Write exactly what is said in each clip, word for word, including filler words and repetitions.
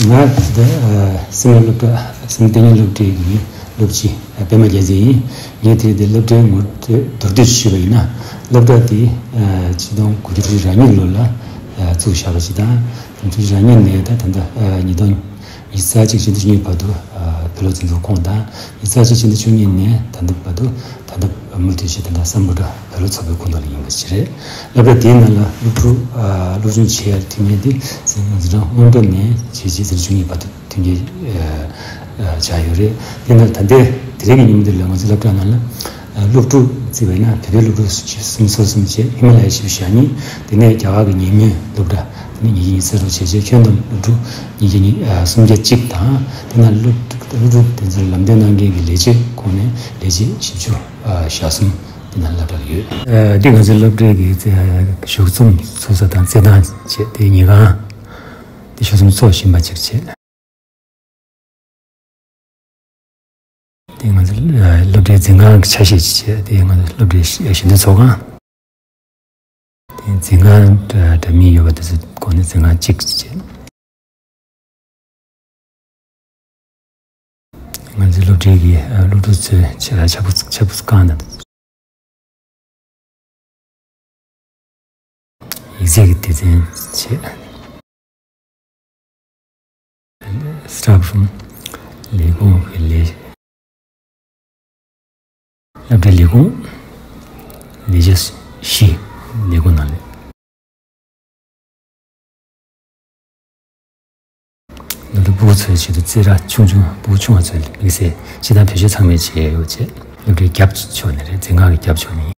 ང་ད་ལྟ་སེམས་ལ་སློབ་གྲྭ་སེམས་གཏད་ཉན་སློབ་གྲྭའི་གི་སློབ་སྤྱི་པད་མ་རྒྱལ་མཚན་ཡིན། ངས་དེ་དེ་སློབ་གྲྭའི་ངོ་སྤྲོད་མདོར་བསྡུས་ཞུས་པ་ཡིན་ན། སློབ་གྲྭ་དེ་ཆིག་སྟོང་དགུ་བརྒྱ་དྲུག་ཅུ་རེ་གཉིས་ལོ་ལ་བཙུགས་བཞག་པ་ཞིག་དང་། དྲུག་ཅུ་རེ་གཉིས་ནས་ད་ད་ལྟ་ཉིས་སྟོང་ཉི་ཤུ་རྩ་གཅིག་ཕྱི་ཟླ་བཅུ་གཉིས་བར་དུ་བོད་སློབ་འཛིན་སྐྱོང་ཁོངས་དང་། ཉི་ཤུ་རྩ་གཅིག་ཕྱི་ཟླ་བཅུ་གཉིས་ནས་ད་ལྟ་བར་དུ་ད་ལྟ་མུ་མཐུད་བྱས་ད་ལྟ་སམ་བྷོ་ཊ་བོད་སློབ་ཚོགས་པའི་ཁོངས་གཏོགས་ལ་ཡིན་པ་ཞིག་རེད། སློབ་གྲྭ་དེའི་ནང་ལ་སློབ་ཕྲུག་སློབ་སྦྱོང་བྱེད་ཡ་ཐུབ་མཁན་དེ་འཛིན་གྲྭ་སྔོན་འགྲོ་ནས་བྱས་རྗེས་འཛིན་གྲྭ་བཅུ་གཉིས་བར་དུ་མཐུན་རྐྱེན་ཆགས་ཡོད་རེད། དེ་ནང་ད་ལྟའི་དེ་རིང་གི་ཉིན་མོ་འདི་ལ་ང་ཚོའི་སློབ་གྲྭ་ནང་ལ་སློབ་ཕྲུག་བརྩིས་པ་ཡིན་ན་བོད་པའི་སློབ་ཕྲུག་སུམ་ཅུ་སོ་གསུམ་བྱས། ཧི་མ་ལ་ཡའི་ཆུ་བཞི་ཞེ་གཉིས། དེ་ནས་རྒྱ་གར་གྱི་ཉེ་སྔོན་སློབ་གྲྭ་དེ་ནས་ཉིས་བརྒྱ་ཉི་ཤུ་རྩ་དྲུག་བྱས་རྗེས་ཁྱོན་བསྡོམས་སློབ་ཕྲུག་ཉིས་བརྒྱ་ཉི་ཨ་སུམ་བརྒྱ་གཅིག་དང་། དེ་ནང་སློབ་སློབ་ཕྲུག་དེ་ཚོར་ལམ་སྟོན་གནང་མཁན་གྱི་ལས་བྱེད་ཁོངས་ནས་ལས་བྱེད་བཞི་བཅུ་ཨ་ཞེ་གསུམ་དེ་ནང་སློབ་གྲྭར་ཡོད། ཨ་འདི་ང་ཚོའི་སློབ་གྲྭའི་གི་བཞུགས་རྩོམ་ཚུགས་ས་དང་རྩེད་ཐང་བྱས། དེ་ཉལ་ཁང་དེ་བཞུགས་རྩོམ་ཚོགས་བཞིན་པ་ཅིག་བྱས། དེ་ང་ཚོ་སློབ་གྲྭའི་འཛིན་ཁང་གི་ཆ་ཤས་ཅིག་བྱས། དེ་ང་ཚོ་སློབ་གྲྭའི་ཞལ་འདོན་ཚོགས་ཁང་། དེ་འཛིན་ཁང་འདྲ་མིན་ཡོད་པ་དེ་ཚོ་གོ་ནས་འཛིན་ཁང་གཅིག་ཅིག་བྱས། ང་ཚོའི་སློབ་གྲྭའི་གི་ཨ་སློབ་ཕྲུག་ཚོའི་ཕྱག་ཕྱག་ཕྱག་བུ་བཀང་ན། ཡིག་ཚད་ཀྱི་སྡེ་ཚན་བྱས། སི་ཊཱཕ་རུམ། ལས་ཁུངས་ཀྱི་ལས། སློབ་གྲྭའི་ལས་ཁུངས། ལས་བྱེད་བཞི། ལས་ཁུངས་ནང་ལས། སློབ་གྲྭ་སྤུ་གུ་ཚོའི་ཆེད་དུ་རྩེད་ར་ཆུང་ཆུང་། སྤུ་གུ་ཆུང་བ་ཚོའི་དམིགས་བསལ་སྤྱིར་བཏང་བེད་སྤྱོད་ཚང་མས་བྱས་ཡོད་བྱས། སློབ་གྲྭའི་རྒྱབ་ཕྱོགས་ནས་རེད། འཛིན་ཁང་གི་རྒྱབ་ཕྱོགས་ནས་ཡིན།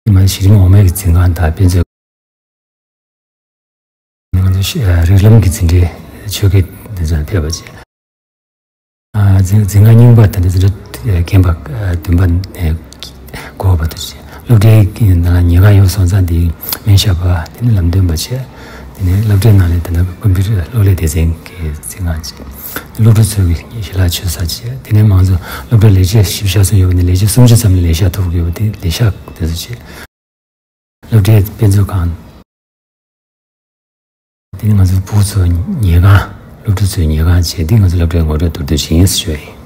དེ་མ་གཞི་རིམ་འོག་མའི་འཛིན་ཁང་དང་དཔེ་མཛོད། ང་ཚོ་རིགས་ལམ་གྱི་འཛིན་གྲྭའི་ཆོས་དགེ་དེ་ཚོ་ཕེབས་པ་བྱས། ཨ་འཛིན་འཛིན་ཁང་རྙིང་པ་དང་འདྲ་འཛིན་གྲྭ་རྒན་པ་ཨ་བདུན་པ་ནས་འགོ་བ་དུ་བྱས། སློབ་གྲྭའི་ནང་ལ་ཉལ་ཁང་ཡོད་སོང་ཙང་དེའི་སྨན་ཞབས་པ། དེ་ནས་ལམ་སྟོན་པ་བྱས། དེ་ནས་སློབ་གྲྭའི་ནང་ལ་ད་ལྟ་ཀམ་པུ་ཊར་གློག་ཀླད་སྡེ་ཚན་གྱི་འཛིན་ཁང་བྱས། སློབ་ཕྲུག་ཚོའི་ཞལ་ལག་མཆོད་ས་བྱས། དེ་ནས་མང་ཚོགས་སློབ་གྲྭ་ལས་བྱེད་བཞི་བཅུ་ཞེ་གསུམ་ཡོད་པ་ནས་ལས་བྱེད་སུམ་ཅུ་ཙམ་ལ་ལས་ཤག་ཐོབ་ཡོད་པ་དེ་ལས་ཤག་དེ་ཚོ་བྱས། སློབ་གྲྭའི་དཔེ་མཛོད་ཁང་། དེ་ནི་ང་ཚོའི་སྤུ་གུ་ཚོ་ཉལ་ཁང་། སློབ་ཕྲུག་ཚོའི་ཉལ་ཁང་བྱས། འདི་ང་ཚོའི་སློབ་གྲྭའི་ངོ་སྤྲོད་མདོར་བསྡུས་ཤིག་ཡིན་ཟེར་ཞུ་ཡ་ཡིན།